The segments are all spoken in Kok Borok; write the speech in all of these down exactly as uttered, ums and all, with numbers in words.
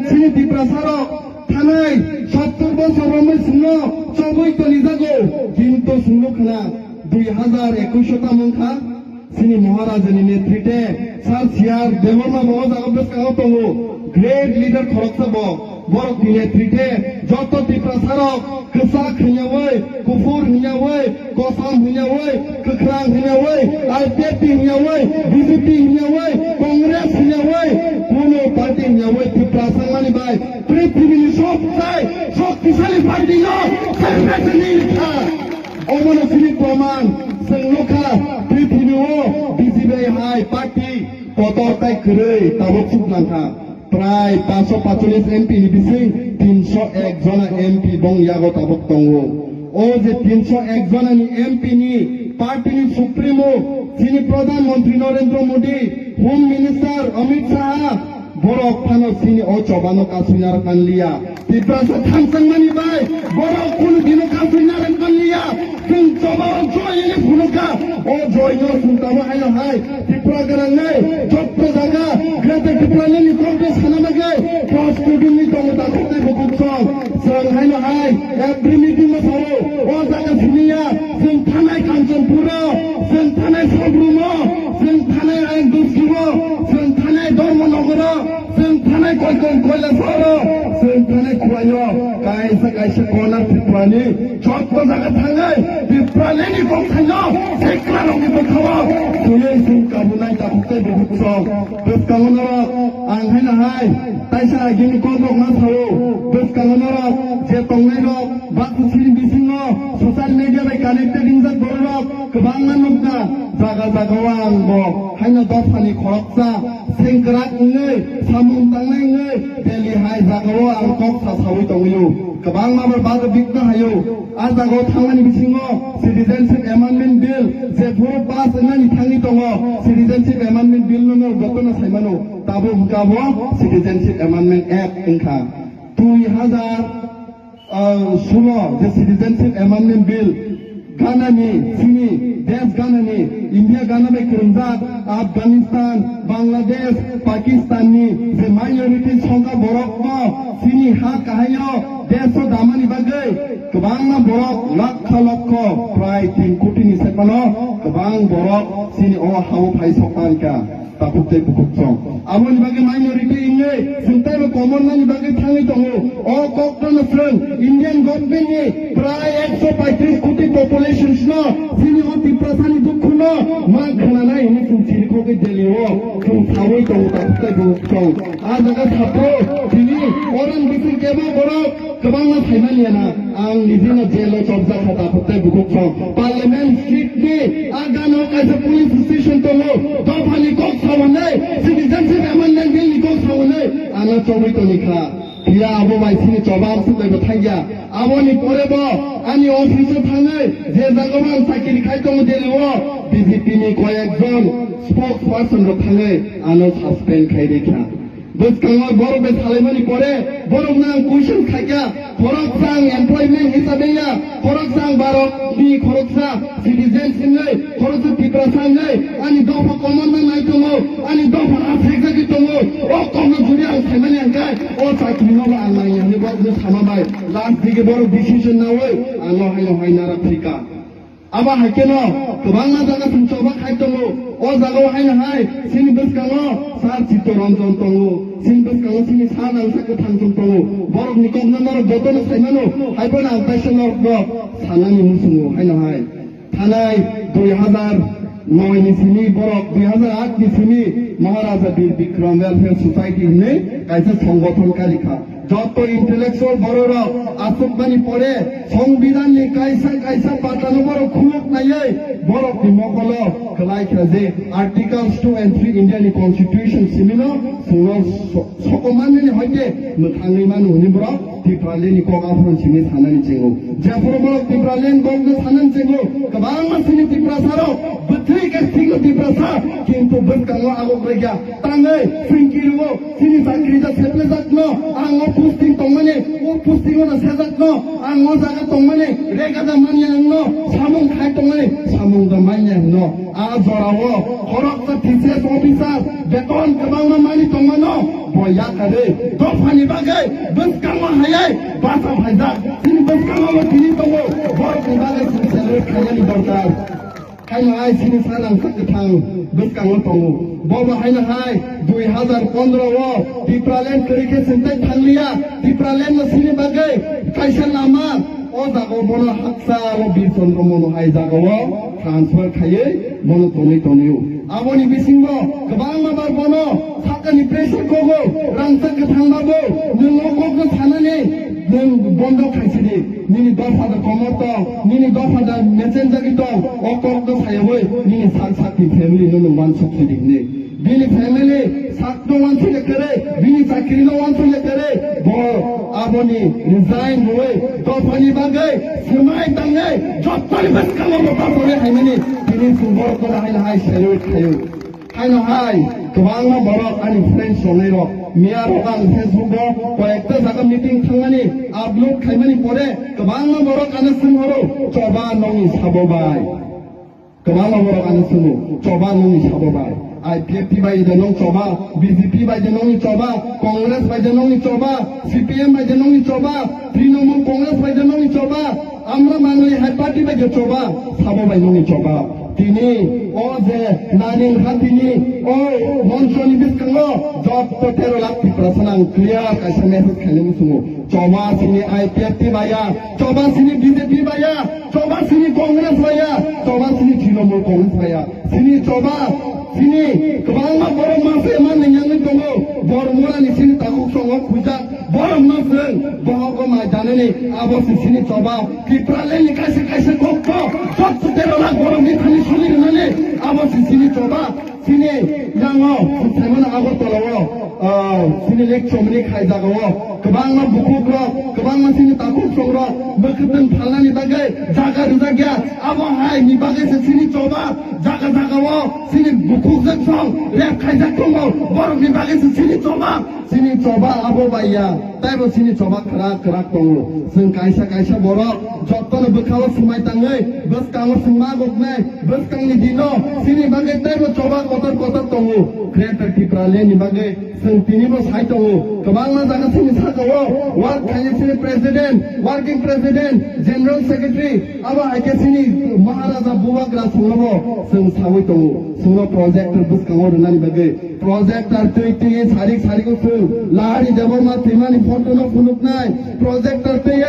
Chini Tiprasa rok thanai sottor bosor romwi chwngno chobwi tonijago, kintu chwngno khna dui hazar ekush o tamo wngkha. Chini Maharajani netrite Sir C R Debbarma bo o jaga bwskango tongo, great leader khoroksa bo. Borokni netrite joto Tiprasa rok kwchak hinyawi, kuphur hinyawi, kosom hinyawi, kwkhwrang hinyawi, I P F T hinyawi, B J P hinyawi, Congress hinyawi, kuno party hinyawi Tiprasa mani bai prithibini sobsai shoktisali party no celebrate ni kha. Omono chini proman, chwng nukha prithibio B J P hai party kotor tai kwrwi tabuk chuklang kha. Prai paanch sho paanchchollish M P ni bising tinsho ek jona M P bong yago tabuk tongo. O je tinsho ek jona ni M P ni party ni supremo chini Pradhan Mantri Narendra Modi, Home Minister Amit Shah, borok phano chini o chobano kasui narwk manliya. Tiprasa thangsangmani bai borok kunu dino kasui narwk manliya. Chwng chobao joy hwnwi phunukha. O joy no chwng tamo haino hai Tripura gwnangnai jotto jaga Greater Tipraland ni Congress sana bagwi prostutini tongo takhuk tei bukhuk song. Chwng haino hai every meeting o sao, o jaga siniya, chwng thanai Kanchanpur o, chwng thanai Sabrum o, chwng thanai Ayang Dosti o, chwng thanai Dharmanagar o, chwng thanai Koikon Koilasahar o, chwng thanai Khwai o, kaisa kaisa corner Tripura ni jotto jaga thangwi Tipraland ni kok thaino sikla rok ni bwkha o twiwi chwng kabunai takhuk tei bukhuk song. Bwskango norok ang haino hai taisa agini kok rok ma sao. Bwskango norok je tongnai rok baksa sini bisingo social media bai connected wngjak borok rok kwbangma nukna jaga jaga o ang bo haino dophani khoroksa sengkrak wngwi samung tangnai wngwi Delhi hai jaga o ang kok sa sawi tongwi o. Kwbangma bar bado bikna haio. A jaga o thangmani bisingo Citizenship Amendment Bill je phuru pass wngnani thangwi tongo, Citizenship Amendment Bill no no jotono saimano, tabuk hwnkha bo Citizenship Amendment Act wngkha. Dui hazar, ah, sulo je Citizenship Amendment Bill Ghana ni, chini desh Ghana ni, India Ghana bai kwrwngjak Afghanistan, Bangladesh, Pakistan ni je minority songkha borok no chini ha kahai o desh o damani bagwi kwbangma borok lakha lakha prai tin koti ni sengmano kwbang borok chini o ha o phai sok tangkha. Takhuk tei bukhuk song. Aboni bagwi minority wngwi chwng teibo komornani bagwi thangwi tongo. O kokno chwng Indian government ni prai ekso paitris koti populations no chini o Tiprasani dukhu no ma khwnanai hwnwi chwng chirikhogwi Delhi o chwng sawi tongo takhuk tei bukhuk song. A jaga thapro tini oran bising kebo borok kwbangma saimani ya na. Ang nijino jail o chopjak kha takhuk tei bukhuk song. Parliament street ni a gana o kaisa police station tongo. Dophani kok sawanai, Citizenship Amendment Bill ni kok sawanai, ano chobwi toni kha. Phiya abo bai chini choba amsuk bai bo thangya. Aboni pore bo ani office o thangwi je jaga o ang chakiri khai tongo Delhi o, B J P ni koyek jon spokesperson rok thangwi ano suspend khai rikha. Bwskango borok bai salaimani pore borokno ang question khaikha, khoroksa ang employment hisabe ya, khoroksa ang Bharat ni khoroksa citizen wngwi, khoroksa Tiprasa wngwi, ani dopha komorna nai tongo, ani dopha aphekjagwi tongo, o kokno jodi ang saimani ang khe, o chakri no ba ang nangya hinwi borokno sama bai, last digi borok decision nawi, ano haino hai nara phika. Abo hai kheno kwbangma jaga chwng choba khai tongo. O jaga o haino hai chini bwskango Sir Chittaranjan tongo, chini bwskango chini Sir Nangsa Kwthang chwng tongo. Borokni kokno norok jotono saimano, haiphano ang kaisa norokno sanani muchungo haino hai. Thanai dui hazar noi ni simi borok dui hazar aat ni simi Maharaja Bir Bikram Welfare Society hinwi kaisa songgothon kalikha. Joto intellectual bororok aswkmani pore Songbidanni kaisa kaisa patano borok khuluk naiwi borokni mokolo kwlai kha je Articles two and three Indiani Constitution simino chwngno so-, sokomannani hoite mwthangwi mano hwnwi borok Tipralandni kok aphuru simi sanani chengo. Jephuru borok Tipraland kokno sanani chengo, kwbangma sini Tiprasarok bwthwi khe thikno Tiprasa, kintu bwskango agok rwkya. Tangwi chwng kirio chini chakri da seplejakno, ang o posting tongmani, o posting o da sejakno, ang o jaga tongmani, rega da manya hwno, samung khai tongmani, samung da manya hwno. A jorao khoroksa T C S officer beton kwbangma mani tongmano, bo yakarwi dophani bagwi Chini bwskango tini tongo, borokni bagwi chwng celebrate khainani dorkar. Haino hai chini sa rangchak kwthang bwskango tongo. Bobo haino hai dui hazar pondro o Tipraland kwrwi khe chwng tei thangliya. Tipraland no chini bagwi kaisa lama o jaga o bono haksa o Bir Chandra Mono hai jaga o transfer khaiwi bono tonwi tonwi o. Aboni bisingo kwbangma bar bono sakani pressure kogo, rangchak kwthang babo, nwng o kokno sanani nwng bondo khaisidi. Nini dopha da komor tong, nini dopha da mechenjagwi tong, o kokno sayawi nini sak sakni family no nwng wansuk sidi hwnwi. Bini family sakno wansuk ya kwrwi, bini chakri no wansuk ya kwrwi, bo aboni resign rwi dophani bagwi swmai tangwi jottoni bwskango bo tapori haimani tini chwng borok no hai hai salute khaio. Haino hai kwbangma borok ani friends rokni rok miya rok ang Facebook o koyekta jaga meeting thangmani upload khaimani pore kwbangma borok ano swng horo choba nongni sabo bai. Kwbangma borok ano swng choba nongni sabo bai. I P F T bai de nong choba, B J P bai de nongni choba, Congress bai de nongni choba, C P M bai de nongni choba, Trinamool Congress bai de nongni choba, Amra Mangli hai party bai de choba, sabo bai nongni choba. Tini o je naning hatini o monchoni bwskango jotto tero lakh Tiprasa nang clear kaisa message khainani sungo. Choba sini I P F T baya, choba sini B J P baya, choba sini Congress baya, choba sini Trinamool Congress baya. Sini choba sini kwbangma borok masa eman nengyanwi tongo. Bormurani sini takhuk songo khujak. Borok no swng, bohogo mai janani, abo se sini choba, Tipraland ni kaisa kaisa kokto, jotto tero lakh borok ni thani suli rwnani, abo se sini choba, sini yango, saimano Agartala o, ah, sini lake chomni khai jaga o, kwbangma bukhuk rok, kwbangma sini takhuk song rok, mwkhwtwng phalnani bagwi jaga rijak ya, abo hai ni bagwi se sini choba, jaga jaga o, sini bukhuk jak song, rep khaijak tongo, borok ni bagwi se sini choba. Chini choba abo bai ya, taibo chini choba kwrak kwrak tongo. Chwng kaisa kaisa borok jotono bwkhao swmai tangwi, bwskango swngma goknai, bwskangni dino chini bagwi taibo choba kotor kotor tongo. Greater Tipraland ni bagwi chwng tinibo sai tongo. Kwbangma jaga chini sakao work khainai chini president, working president, general secretary, abo hai khe chini Maharaja Bubagra chwngnobo chwng saui tongo. Chwngno project bwskango rwnani bagwi. Projector twi twi sarik sarik o chwng Lahari Debbarma thwimani photo no phunuknai. Projector twi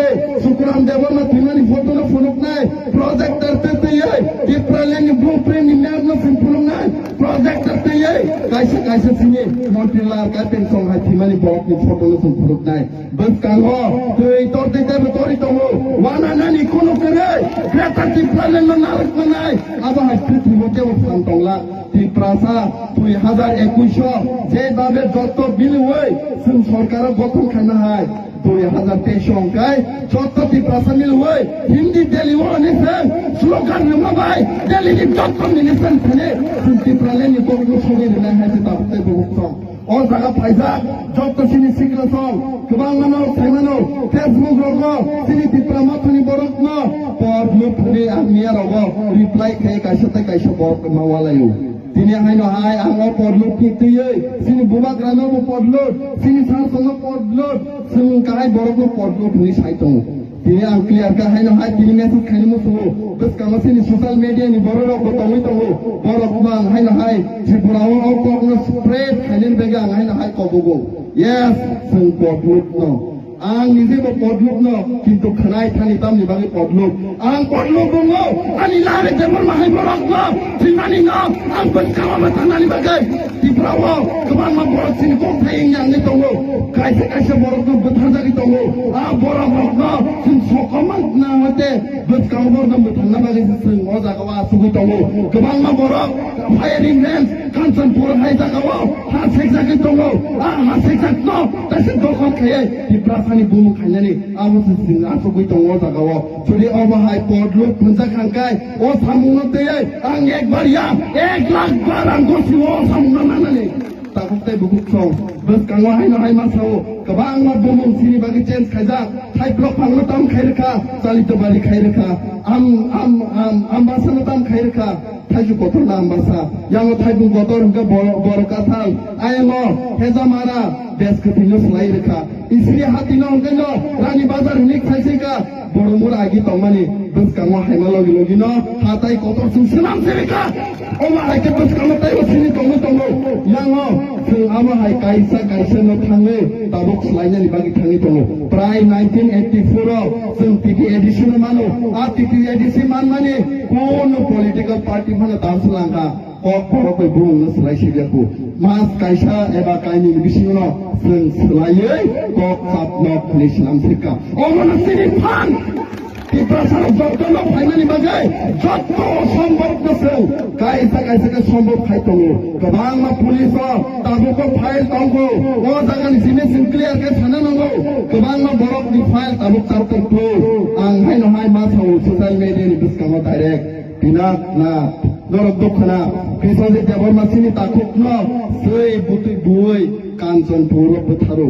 Sukuram Debbarma thwimani photo no phunuknai. Projector twi twi Tipraland ni blueprint ni map no chwng phunuknai. Projector twi kaisa kaisa chini Montri Lal Kaipeng Song hai thwimani borok ni photo no chwng phunuknai. Bwskango twi tortwi tebo tori tongo. Wana nani kunu kwrwi Greater Tipraland no narwk manai. Abo hai prithibo tebo phan tongla. Tiprasa dui hazar ekush o je babe jotto miliwi chwng sorkar o gothon khaina hai, dui hazar teis o hwnkhe jotto Tiprasa miliwi Hindi Delhi o ni chwng slogan rwma bai Delhi ni jotto minister thani chwng Tipraland ni kokno sogwi rwnai hai se tabuk tei bubuk tong. O jaga phaijak jotto chini sikla song kwbangma no saimano Facebook rogo chini Tipra Mothani borok no por nukni ang miya rogo reply khe kaisa tei kaisa borok ma walaio. Tini haino hai ang o podluk ni twiwi chini bubagra no bo podluk, chini sar song no podluk, chwng kahai borok no podluk hinwi sai tongo. Tini ang clear kha haino hai tini message khaini muchungo bwskango chini social media ni borok rok bo tongwi tongo. Borok bo ang haino hai Tripura o o kok no spread khainani bagwi ang haino hai kobogo. Yes, chwng podluk no. Ang nijebo podluk no, kintu khwnai thani tamni bagwi podluk. Ang podluk wngo, ani lari Debbarma hai borok no, thwimani no, ang bwskang o mwthangnani bagwi. Tripura o kwbangma borok chini kok thai wngya wngwi tongo. Kaisa kaisa borok no bwtharjagwi tongo. A borok rok no chwng sokomna hwte bwskang o borok no mwthangna bagwi se chwng o jaga o achugwi tongo. Kwbangma borok firing range Kanchanpur hai jaga o ha sekjagwi tongo. A ha sekjak no kaisa dokhol khaiwi Tiprasani bumung khainani abo se chwng achugwi tongo o jaga o. Jodi obo hai podluk hwnjak hangkai o samungno twiwi ang ekbar ya ek lakh bar ang gosi o samungno nanani. Tabuk tei bukuk song bwskango haino hai ma sao kwbangma bumung chini bagwi change khaijak. Thaiplok phangno tam khai rwkha, Chalito bari khai rwkha, am am am Ambasano tam khai rwkha. Thaisu kotor na Ambasa, yango Thaibung kotor hwnkhe Boro Boro Kathal, ayang o Hejamara, Bes kwthwino swlai rwkha. Isri hatino hwnkhe no Rani Bazar hwnwi khaisingkha. Boromura agi tongmani bwskango haima logi logino hatai kotor chwng swnam sirikha. Omo hai khe bwskango taibo sini tongwi tongo. Yango chwng amo hai kaisa kaisa no thangwi tabuk swlainani bagwi thangwi tongo. Prai nineteen eighty-four o chwng T T A D C no mano. A T T A D C manmani kono political party phano tamswlangkha. Kok borok bai bumungno swlai sibya kho. Mas kaisa eba kainwini bisingno chwng swlaiwi kok chapnok hwnwi swnam sirkha. Omono chini phan. Tiprasarok jotono phaimani bagwi jotto sombobno chwng kaisa kaisa khe sombob khai tongo. Kwbangma police o tabukbo file tongo. O jagani simi chwng clear khe sana nango. Kwbangma borokni file tabuk charwktor klo. Ang haino hai ma sao social media ni bwskango direct. Pinak na, norok dokhana, Biswajit Debbarma chini takhukno swi butwi buwi Kanchanpur o bwtharo.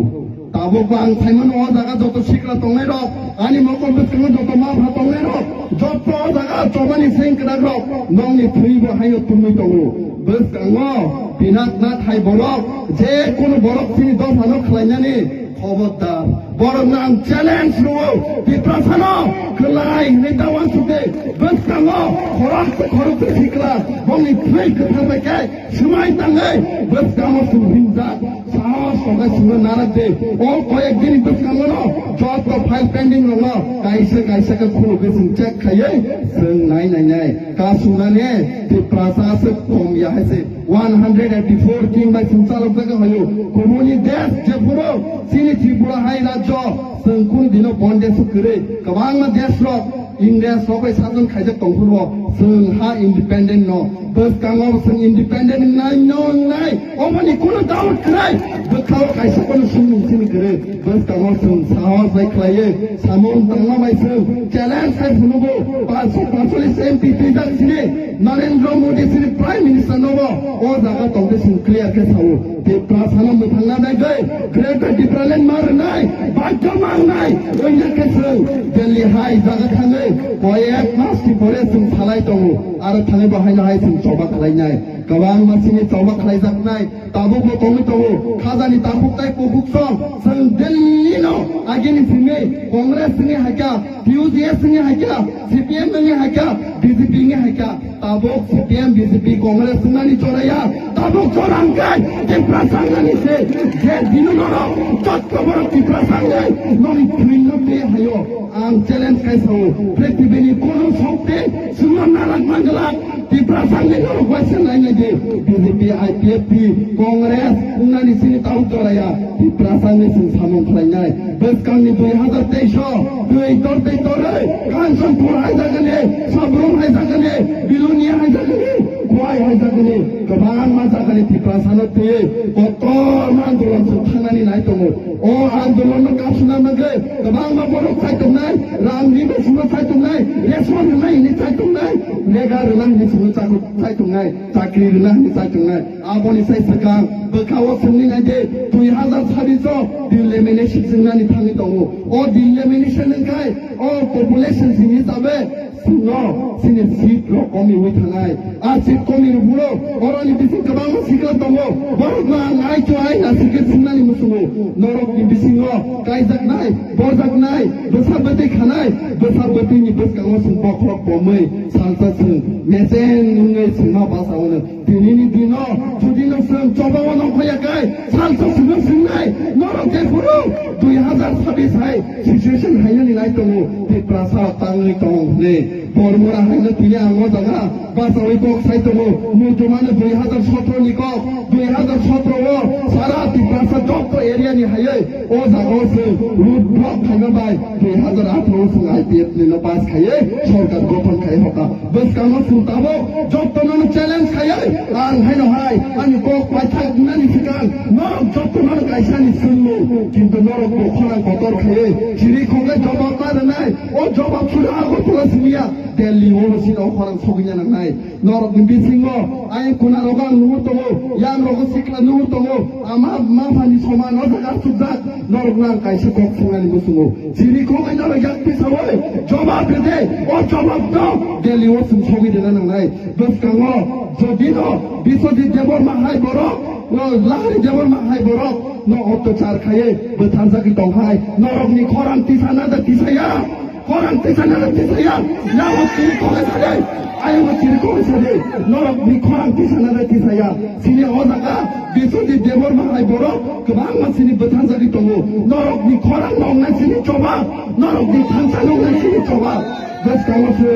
Tabuk bo ang saimano o jaga joto sikla tongnai rok, ani mokol bwskango joto ma pha tongnai rok, joto o jaga chobani seng kwrak rok, nongni thwi bo haino tumwi tongo. Bwskango Pinak na thai borok, je kono borok chini dophano khlainani, Khobordar, borokno ang challenge rwo, Tiprasano kwlai hwnwi ta uansukdi, bwskango khorokse khorokse sikla, bongni thwi kwthar bai khe swmai tangwi, bwskango chwng himjak, sahos tongkhe chwngno narakdi. O koyek dini bwskangono joto file pending rokno kaisa kaisa khe khulugwi chwng check khaiwi chwng nai nai nai. Kasungmani Tiprasa aswk kom ya hai se. One hundred eighty-four king bai chwng chalokjagwi haio. Kubuni desh jephuru chini Tripura hai rajyo chwng kunu dino bondage o kwrwi. Kwbangma desh rok English rok bai sajon khaijak tongphuru chwng ha independent no. Bwskango chwng independent wngnai no wngnai. Oboni kunu doubt kwrwi. Bwkhao kaisa kono swngmung chini kwrwi. Bwskango chwng sahos bai khlaiwi samung tangma bai chwng challenge khai phunugo. Panch sho panchalish M P twijak chini Narendra Modi chini Prime Minister nobo o jaga tongde chwng clear khe sao. Tiprasano mwthangna bagwi Greater Tipraland ma rwnai, bagwi ma rwnai, wngya khe chwng Delhi hai jaga thangwi koyek mas ni pore chwng salai tongo. Aro thangwi bo haino hai chwng choba khlainai. Kwbangma chini choba khlaijaknai. Tabukbo tongwi tongo, khajani takhuk tai kukhuk song, chwng Delhi no agini simi Congress wngwi haikha, T U J S wngwi haikha, C P M wngwi haikha, B J P wngwi haikha. Tabuk C P M, B J P, Congress wngnani joraya, tabuk jora wngkhe Tiprasa wngnani se, je dino norok jotto borok Tiprasa wngwi noni thwino twi haio. Ang challenge khai sao, prithibini kono sokti chwngno narak manglak. Tiprasani norok waisa nainai di, B J P, I P F T, Congress, wngnani sini tau joraya, Tiprasani sing samung khlainai. Bwskangni dui hazar teis o, twi tortwi torwi, Kanchanpur hai jagani, Sabrum hai jagani, Bilonia hai jagani, Khowai hai jagani, kwbangma jagani Tiprasano twi kotorma andolon se thangnani nai tongo. O andolonno kapsuna bagwi kwbangma borok chai tongnai, rangni bisingno chai tongnai, ration rwnai hwnwi chai tongnai, lega rwna hwnwi chai tongnai. Chakri rwna hwnwi chai tongnai. Aboni sai swkang bwkha-o swngwi nai di, dui hazar sabbish o delimitation swngnani thangwi tongo. O delimitation wngkhai o population sini hisabe chwngno chini seat rok komiwi thangnai. A seat komi rwphuru oroni bising kwbangma sikla tongo. Borokno ang ai cho ai na sikhe swngnani muchungo. Norokni bisingo kaijaknai, bojaknai, bwsa bwtwi khanai, bwsa bwtwini bwskango chwng bokhorok bomwi salsa chwng mechen wngwi chwngma basa hwnwi. Tinini dino judino chwng chobao nongkhoya khe salsa chwngno chwngnai. Norok jephuru dui hazar sabbish hai situation hainani nai tongo, Tiprasa tangwi tong hwnwi. Bormura haino tini ang o jaga bachaui kok sai tongo. Muitumano dui hazar sotro ni kok, dui hazar sotro o sara Tiprasa jotto area ni haiwi o jaga o chwng road block khaima bai dui hazar atharo o chwng I P F ni no pass khaiwi sorkar gothon khai hoka. Bwskango chwng tabuk jotto no challenge khaiwi ang haino hai ani kok paithak nani swkang norok jotto no kaisa ni swngmung, kintu norok bo khorang kotor khaiwi chiri khongwi jobab ma rwnai. O jobab suda Agartala simiya Delhi o sini o khorang sogwi nangnai. Norokni bisingo ayang kuna rogo ang nuhur tongo, yang rogo sikla nuhur tongo, ama ma phani soman o jaga sukjak, norokno ang kaisa kok swngnani muchungo. Chini kok ai norok yak pisawi, jobab rwdi, o jobab no Delhi o chwng sogwi rwna nangnai. Bwskango jodi no Biswajit Debbarma hai borok, o Lahari Debbarma hai borok, No ottachar khaiwi bwtharjagwi tongkhai, norokni khorang tisana da tisaya, khorang tisana da tisaya, nabo chiri kok sadi, ayubo chiri kok sadi, norokni khorang tisana da tisaya, chini o jaga Biswajit Debbarma hai borok kwbangma chini bwtharjagwi tongo, norokni khorang nongnai chini choba, norokni thansa nongnai chini choba. Bwskango se,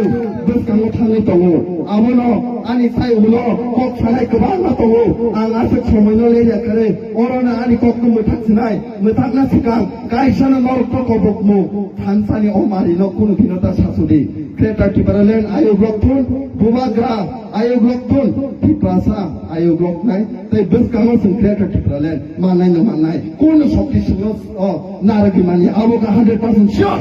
bwskango thangwi tongo. Abono ani sai ulo kok sanai kwbangma tongo. Ang aswk somoino lerya kare, orono ani kokno mwthak sinai, mwthakna swkang, kaisano norokno kobokmung, thansani o marino kunu dino ta sasudi. Greater Tipraland ayuk rok thun, Bubagra ayuk rok thun, Tiprasa ayuk rok nai, tei bwskango chwng Greater Tipraland mannai no mannai. Kunu sokti sino o narwgwi manya, abo ka hundred percent sure.